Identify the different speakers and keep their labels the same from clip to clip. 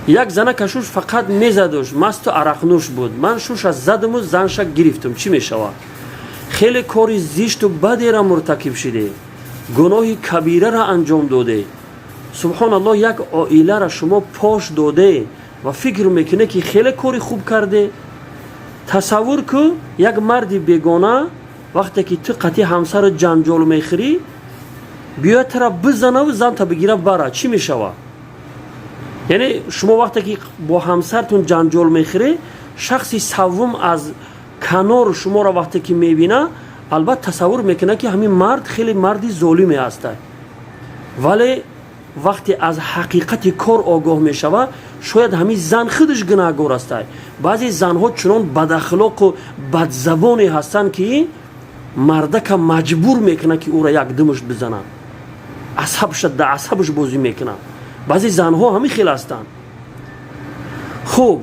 Speaker 1: Як занака шуш фақат мезадуш, масту арақнӯш буд. Ман шуша задуму занша гирифтум, чӣ мешавад? Хеле кори зишту бадера муртакиб шиде, гуноҳи кабирара анҷом доде. Субҳоналлоҳ, як оилара шумо пош доде ва фикр мекунед, ки хеле кори хуб карде. Тасаввур кӯ, як марди бегона, вақте ки ту қатъи ҳамсару ҷанҷол мехӯрӣ, биёяд, тара бизанаву занта бигира бара, чӣ мешавад? Яъне шумо вақте ки бо ҳамсартон ҷанҷол мехӯред, шахси саввум аз канор шуморо вақте ки мебина, албатта, тасаввур мекунад, ки ҳамин мард хеле марди золиме ҳастад. Вале вақте аз ҳақиқати кор огоҳ мешавад, шояд ҳамин зан худаш гунаҳгор ҳастад. Баъзе занҳо чунон бадахлоқу бадзабоне ҳастанд, ки мардака маҷбур мекунад, ки ӯро як думуш бизанад, асабша да асабаш бозӣ мекунад. Баъзе занҳо ҳамин хел ҳастанд. Хуб,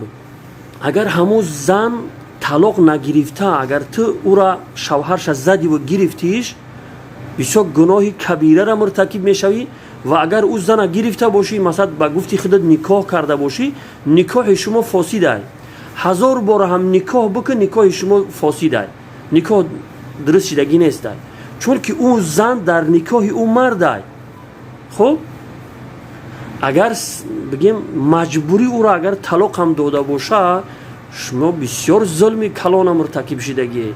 Speaker 1: агар ҳамун зан талоқ нагирифта, агар ту ӯра шавҳарша задиву гирифтиш, бисёр гуноҳи кабирара муртакиб мешавӣ. Ва агар ӯ зана гирифта бошӣ, масалан, ба гуфти худат никоҳ карда бошӣ, никоҳи шумо фосидай. Ҳазор бора ҳам никоҳ бикун, никоҳи шумо фосидай, никоҳ дуруст шидагӣ нестай, чунки ӯ зан дар никоҳи ӯ мардай. Хуб, агар бигем, маҷбурӣ ӯро агар талоқ ҳам дода боша, шумо бисёр зулми калона муртакиб шидагӣ.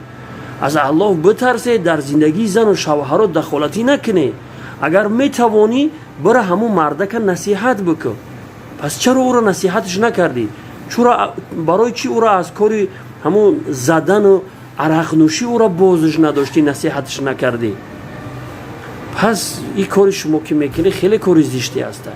Speaker 1: Аз Аллоҳ битарсед, дар зиндагии зану шавҳаро дахолатӣ накунед. Агар метавонӣ, бира, ҳамун мардака насиҳат бикун. Пас чаро ӯро насиҳаташ накардӣ? Барои чӣ ӯро аз кори ҳамун задану арақнӯшӣ ӯро бозш надоштӣ, насиҳаташ накардӣ? Пас ин кори шумо ки мекунӣ, хеле кори зиште ҳаста.